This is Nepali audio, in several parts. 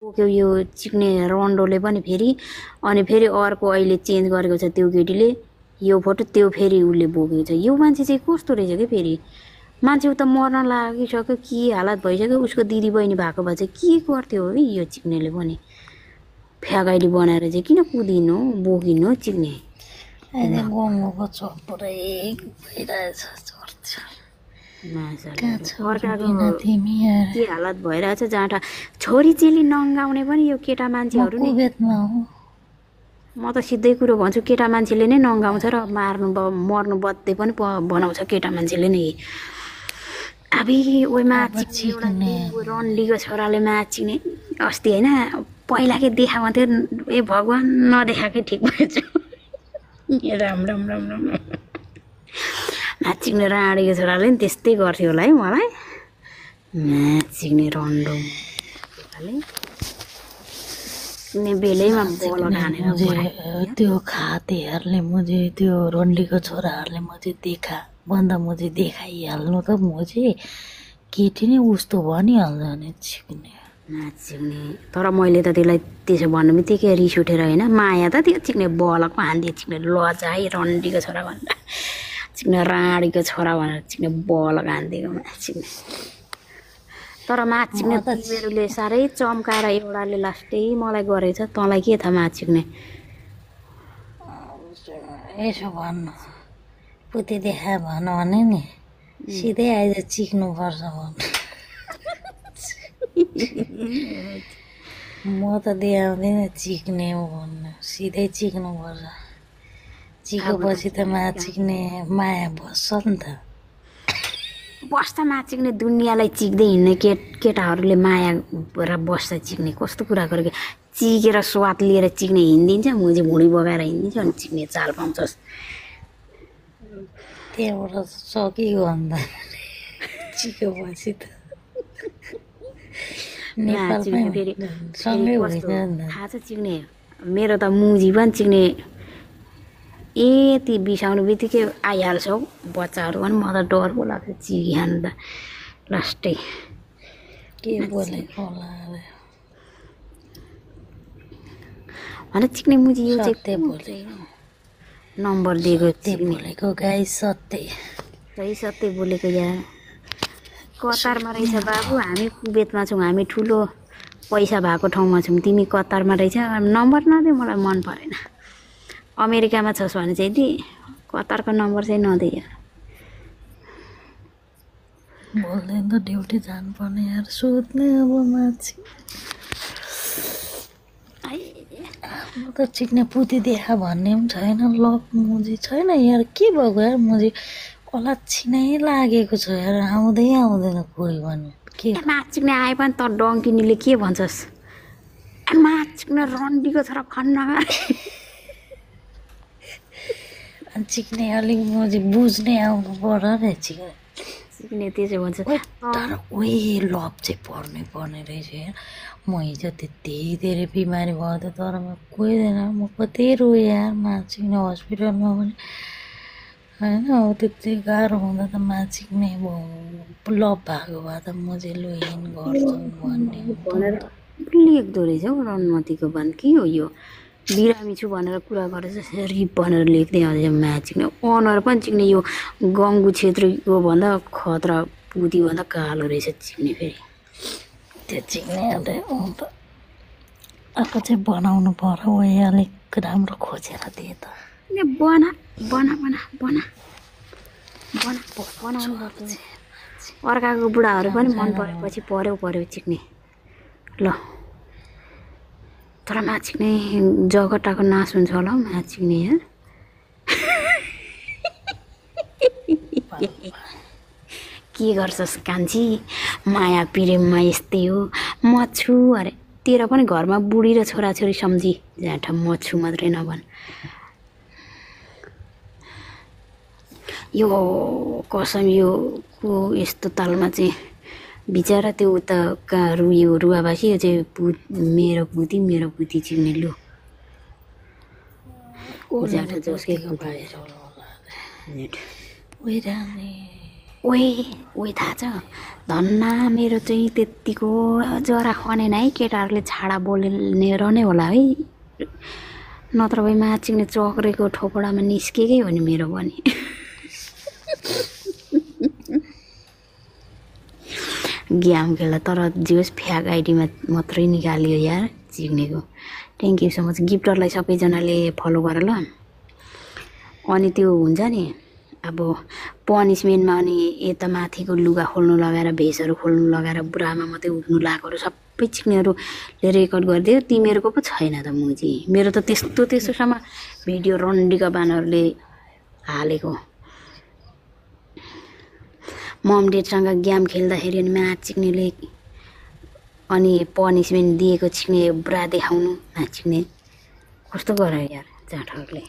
बोक्यो यो चिक्ने रन्डोले पनि फेरि अनि फेरि अर्को अहिले चेन्ज गरेको छ त्यो केटीले यो फोटो त्यो फेरि उसले बोकेको छ यो मान्छे चाहिँ कस्तो रहेछ कि फेरि मान्छे उता मर्न लागिसक्यो के हालत भइसक्यो उसको दिदी बहिनी भएको भए चाहिँ के गर्थ्यो है यो चिक्नेले पनि फ्यागाइली बनाएर चाहिँ किन कुदिनु बोकिनु चिक्ने गङ्गोको चोक पुरै भइरहेछ के हालत भइरहेछ जहाँ छोरी चेली नङ्गाउने पनि यो केटा मान्छेहरू नै म त सिधै कुरो भन्छु केटा मान्छेले नै नङ्गाउँछ र मर्नु बत्ते पनि बनाउँछ केटा मान्छेले नै अबि ओइमा रन्डीको छोराले माचिने अस्ति होइन पहिलाकै देखाएको थियो ए भगवान् नदेखाएकै ठिक भएछ राम राम राम राम नाचिक्ने राँडीको छोराले नि त्यस्तै गर्थ्यो होला है मलाई नाचिक्ने रन्डो बेलैमा त्यो खातेहरूले मुझे त्यो रन्डीको छोराहरूले मुझे भन्दा मुझे देखाइहाल्नु त मुझे केटी नै उस्तो भनिहाल्छ नि चिक्ने नाचिक्ने तर मैले त त्यसलाई त्यसो भन्नु बित्तिकै रिस उठेर होइन माया त त्यो चिक्ने बलको हान्दियो चिक्ने लजाइ रन्डीको छोरा भनेर चिक्ने राँडीको छोरा भनेर चिक्ने बलको हान्दिएको माचिक्ने तर माचिक्ने तिमीहरूले साह्रै चम्काएर एउटाले लास्टै मलाई गरेछ तँलाई के थाहा माचिक्ने यसो भन्नु पुती देखा भन भने नि सिधै आइज चिक्नुपर्छ भन्नु म त देखाउँदिनँ चिक्ने हो भन्नु सिधै चिक्नुपर्छ चिकेपछि त माचिक्ने माया बस्छ नि त बस्दा माचिक्ने दुनियाँलाई चिक्दै हिँड्ने केटाहरूले माया बस्छ चिक्ने कस्तो कुरा गरेको चिकेर स्वाद लिएर चिक्ने हिँडिदिन्छ मुझे भुँडी बगाएर हिँडिदिन्छ अनि चिक्ने चाल पाउँछस् त्यहाँबाट सकियो भन्दा चिकेपछि त फेरि थाहा छ चिक्ने मेरो त मुजी पनि चिक्ने यति बिसाउनु बित्तिकै आइहाल्छ हौ बच्चाहरू पनि म त डर पो लाग्छ चिकिहाल्नु त लास्टै के बोलेको होला भने चिक्ने मुजी यो चाहिँ नम्बर दिएको बोलेको गाई सत्य बोलेको यार कतारमा रहेछ बाबु हामी कुवेतमा छौँ हामी ठुलो पैसा भएको ठाउँमा छौँ तिमी कतारमा रहेछ नम्बर नदे मलाई मन परेन अमेरिकामा छस् भने चाहिँ दि कतारको नम्बर चाहिँ नदे यार बोल्दैन त ड्युटी जानुपर्ने यार सोध्ने अब मान्छे म त चिक्ने पुती देखा भन्ने पनि छैन लक मुजी छैन यार के भएको यार मुजी कसलाई छिनै लागेको छ यार आउँदै आउँदैन कोही भन्नु के माचिक्ने आए पनि त डङ्किनीले के भन्छस् माचिक्ने रन्डीको छोरा खन्न चिक्ने अलिक मुजी बुझ्ने आउनु पर्यो नि चिक्ने त्यसो भन्छ तर उही लभ चाहिँ पर्ने रहेछ यार म हिजो त्यति धेरै बिमारी भयो त तर म गइदिएन म कति रोएँ यार माचिक्ने हस्पिटलमा पनि होइन अब त्यति गाह्रो हुँदा त माचिक्ने लभ भएको भए त म चाहिँ लु हिँड गर्छु भन्ने भनेर लेख्दो रहेछ हौ रनमतीको भन् के हो यो बिरामी छु भनेर कुरा गरेछ रिप भनेर लेख्दै आउँदैछ माचिक्ने अनुहार पनि चिक्ने यो गङ्गु छेत्रीको भन्दा खतरा पुती भन्दा कालो रहेछ चिक्ने फेरि त्यो चिक्ने अन्त अर्को चाहिँ बनाउनु पर्यो ओ अलिक राम्रो खोजेर दिए त बनाउनु पर्छ अर्काको बुढाहरू पनि मन परेपछि पर्यो चिक्ने ल तर माचिक्ने जगटाको नाश हुन्छ होला हौ माचिक्ने यार के गर्छस् कान्छी माया प्रेममा यस्तै हो म छु अरे तेरो पनि घरमा बुढी र छोराछोरी सम्झी जाँठा म छु मात्रै नभन यो कसम यो को यस्तो तालमा चाहिँ बिचरा त्यो उता यो रुवाबासी यो चाहिँ मेरो पुती चिक्ने लु ओए ओए थाहा छ धन्ना मेरो चाहिँ त्यत्तिको जरा खनेन है केटाहरूले छाडा बोलेर नै होला है नत्र भए माचिङले चक्रेको ठोकडामा निस्केकै हो नि मेरो पनि गेम खेल्दा तर जियोस् फ्याग आइडीमा मात्रै निकाल्यो यार चिक्नेको थ्याङ्क यू सो मच गिफ्टरलाई सबैजनाले फलो गर ल अनि त्यो हुन्छ नि अब पनिसमेन्टमा अनि यता माथिको लुगा खोल्नु लगाएर भेषहरू खोल्नु लगाएर बुढामा मात्रै उठ्नु लगाएकोहरू सबै चिक्नेहरूले रेकर्ड गरिदियो तिमीहरूको पो छैन त मुजी मेरो त त्यस्तोसम्म भिडियो रन्डीका बानरले हालेको मम डेडसँग गेम खेल्दाखेरि अनि माचिक्नेले अनि पनिसमेन्ट दिएको चिक्ने बुढा देखाउनु नाचिक्ने कस्तो गर यार जाँठहरूले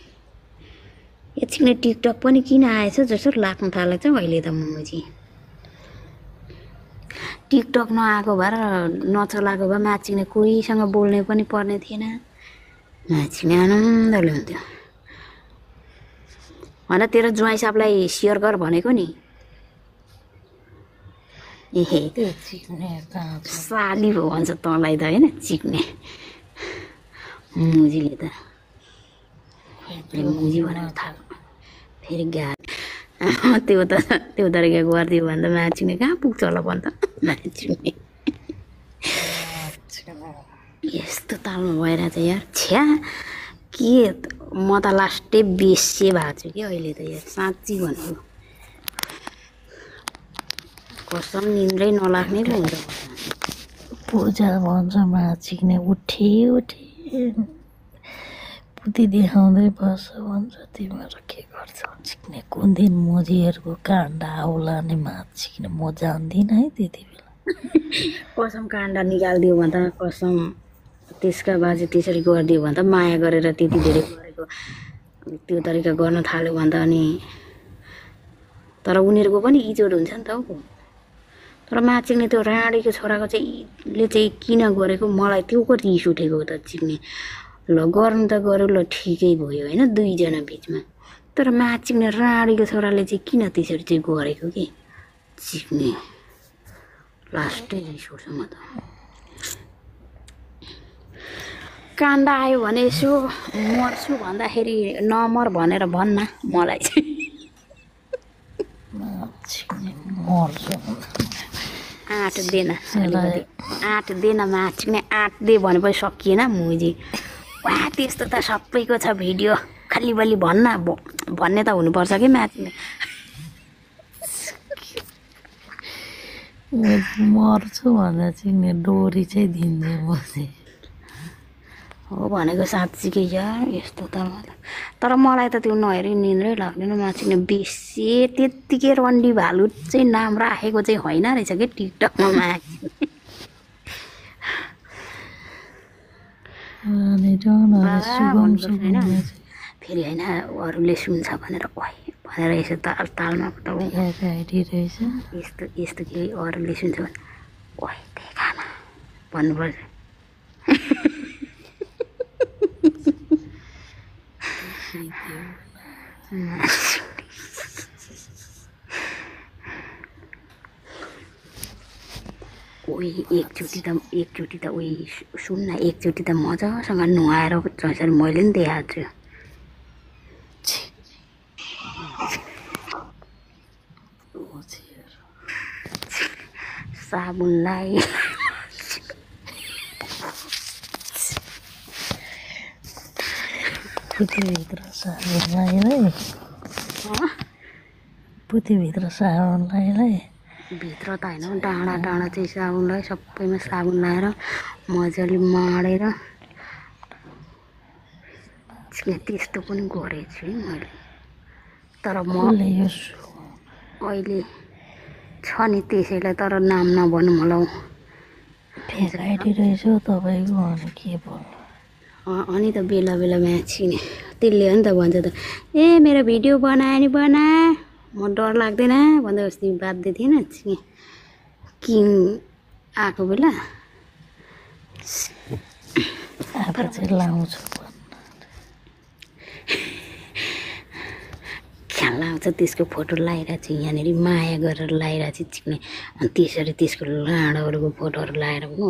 एकछिन टिकटक पनि किन आएछ जस्तो लाग्नु थालेको छ अहिले त मुजी टिकटक नआएको भएर नचलाएको भए माचिक्ने कोहीसँग बोल्ने पनि पर्ने थिएन माचिक्ने आनन्दले हुन्थ्यो होइन तेरो ज्वाइँ साहबलाई सेयर गर भनेको नि एहे साली भयो भन्छ तँलाई त होइन चिक्ने मुजीले त मुजी भनेर थाहा फेरि गाह्रो त्यो तरिका गरिदियो भने त माचिने कहाँ पुग्छ होला भन् त माचिने यस्तो तालमा भइरहेछ यार छ्या के म त लास्टै बेसे भएको छु कि अहिले त यार साँच्ची भनेको कसम निन्द्रै नलाग्ने पो हुन्छ पूजा भन्छ माचिक्ने उठे पुती देखाउँदै बस्छ भन्छ तिमीहरू के गर्छौ चिक्ने कुन दिन मोजीहरूको काण्डा आउला नि माचिक्ने म जान्दिनँ है त्यति बेला कसम काण्डा निकालिदियो भने त कसम त्यसका बाजे त्यसरी गरिदियो भने त माया गरेर त्यति धेरै गरेको त्यो तरिका गर्न थाल्यो भने त अनि तर उनीहरूको पनि इज्जत हुन्छ नि त हौ तर माचिक्ने त्यो राँडीको छोराको चाहिँ किन गरेको मलाई त्यो को रिस उठेको त चिक्ने ल गर्नु त गर्यो ल ठिकै भयो होइन दुईजना बिचमा तर माचिक्ने राँडीको छोराले चाहिँ किन त्यसरी चाहिँ गरेको कि चिक्ने लास्टै रिस उठ्छ म त काण्ड आयो भने यसो मर्छु भन्दाखेरि नमर भनेर भन्न मलाई चाहिँ आँट दिएन माचिक्ने आँट दिए भनेपछि सकिएन मुजी वा त्यस्तो त सबैको छ भिडियो खालि बलि भन्ने त हुनुपर्छ कि माचिक्ने मर्छु भन्दा चाहिँ डोरी चाहिँ दिन्छ बसे हो भनेको साँच्चीकै यार यस्तो त तर मलाई त त्यो नहेरी निन्द्रै लाग्दैन माचिक्ने बेसी त्यत्तिकै रन्डी भालु चाहिँ नाम राखेको चाहिँ होइन रहेछ कि टिकटकमा माचिक्ने फेरि होइन अरूले सुन्छ भनेर भनेर यसो तालमा रहेछ यस्तो के अरूले सुन्छ भने ओइ देखान भन्नुपर्छ एकचोटि त उही सुन्न एकचोटि त मजासँग नुहाएर जसरी मैले पनि देखाएको छु साबुनलाई पुतीभित्र साबुन लगाएर भित्र त होइन डाँडा चाहिँ साबुनलाई सबैमा साबुन लगाएर मजाले माडेर त्यस्तो पनि गरेको छु है मैले तर म अहिले छ नि त्यसैलाई तर नाम नभनौँ होला हौ फेक आइडी रहेछ तपाईँको अनि के भन्नु अनि त बेला माचिने त्यसले हो नि त भन्छ त ए मेरो भिडियो बनायो नि बना म डर लाग्दैन भन्दा अस्ति बाध्य थिएन चिने किङ आएको बेला आफू चाहिँ लाउँछु ख्याल लाउँछ त्यसको फोटो लगाइरहेको छु यहाँनिर माया गरेर लगाइरहेको छु चिक्ने अनि त्यसरी त्यसको लाडोहरूको फोटोहरू लगाएर पनि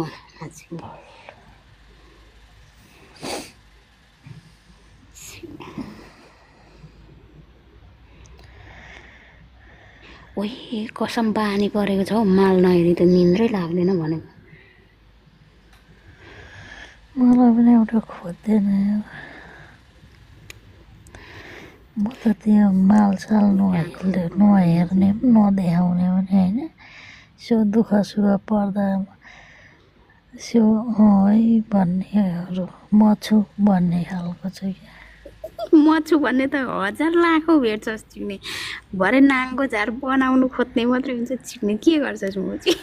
ओए कसम बानी परेको छ हौ माल नहेरी त निन्द्रै लाग्दैन भनेको मलाई पनि एउटा खोज्दैन म त त्यो मालसाल नहेर्ने पनि नदेखाउने पनि होइन यसो दुःख सुख पर्दा यसो है भन्नेहरू म छु भन्ने खालको छ क्या म छु भन्ने त हजार लाखौँ भेट्छस् चिक्ने भरे नाङ्गो झार बनाउनु खोज्ने मात्रै हुन्छ चिक्ने के गर्छस् म चाहिँ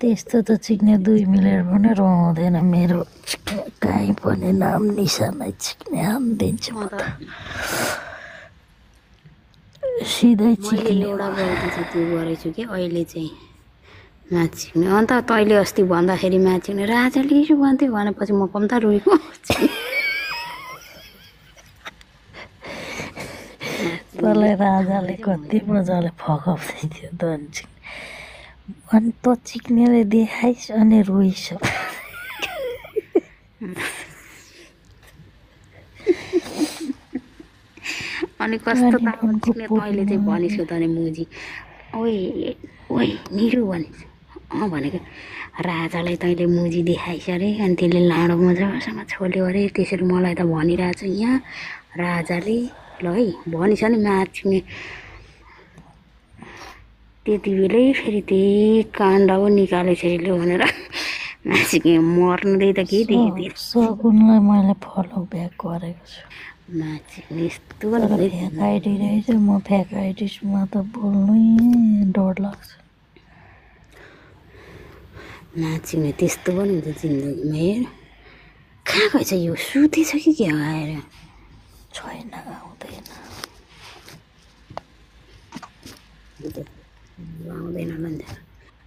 त्यस्तो त चिक्ने 2 मिनेट पनि रहँदैन मेरो काहीँ पनि नाम निशानै चिक्ने हानिदिन्छु म त सिधै मैले चिक्ने एउटा गल्ती चाहिँ त्यो गरेछु कि अहिले चाहिँ माछिक्ने अन्त तैँले अस्ति भन्दाखेरि माछिक्ने राजाले यसो भन्थ्यो भनेपछि म कम्ता रोएको तँलाई राजाले कति मजाले फकाउँदै थियो त अनि त चिक्नेले देखाइस् अनि रोइस् अनि कस्तो चिक्ने तैँले चाहिँ भनिस् त नि मुजी ओए ओए निरु भनिस् भनेको राजालाई तैँले मुजी देखाइस् अरे अनि त्यसले लाडो मजासँग छोल्यो अरे त्यसरी मलाई त भनिरहेछ यहाँ राजाले ल है भनिस् नि माछिक्ने त्यति बेलै फेरि त्यही काण्ड पो निकालेछ यसले भनेर माछिक्ने मर्नुँदै त के देखेको सगुनलाई मैले फलो ब्याक गरेको छु माछिक्ने यस्तो फेक आइडी रहेछ म फेक आइडीमा त बोल्नै डर लाग्छ नाचिने त्यस्तो पनि हुन्छ जिन्दगीमा हेर कहाँ गएछ यो सुतेछ कि के हो आएर छैन आउँदैन आउँदैन भन्छ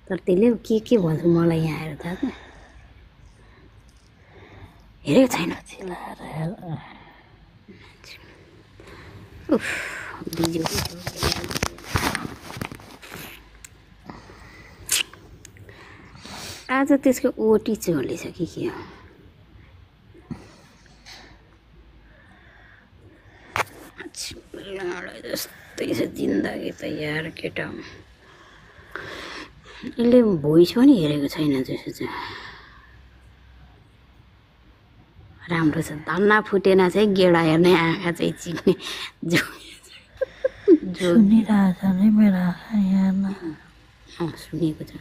तर त्यसले के भन्छ मलाई यहाँ आएर थाहा छ हेरेको छैन चिलाएर उफ बिजो आज त्यसको ओटी चलेछ कि के हो जस्तै छ जिन्दगी त यार केटा यसले भोइस पनि हेरेको छैन जस्तो चाहिँ राम्रो छ धन्ना फुटेन चाहिँ गेडा हेर्ने आँखा चाहिँ चिक्ने सुनिरहेछ नि मेरो आँखा यहाँ सुनेको छ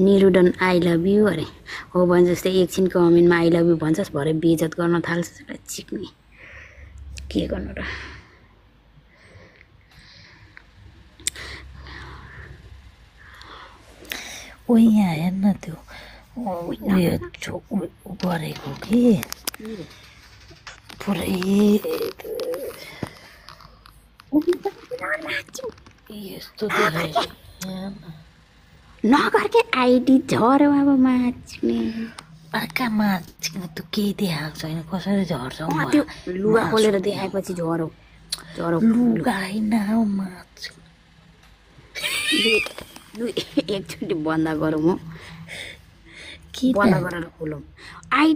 निरुडन आई लभ यु अरे हो भने जस्तै एकछिन कमेन्टमा आई लभ यु भन्छस् भरे बेइज्जत गर्न थाल्छ चिक्ने के गर्नु र ओ यहाँ हेर्न त्यो उयो गरेको कि पुरै यस्तो देखाइ नगर के आइडी झऱ्यो अब माछ्ने अर्का माछ्ने त केही देखाएको छैन कसरी झर्छ त्यो लुगा खोलेर देखाएपछि झरो लुगा होइन माछ एकचोटि बन्द गरौँ हो के बन्द गरेर खोलौँ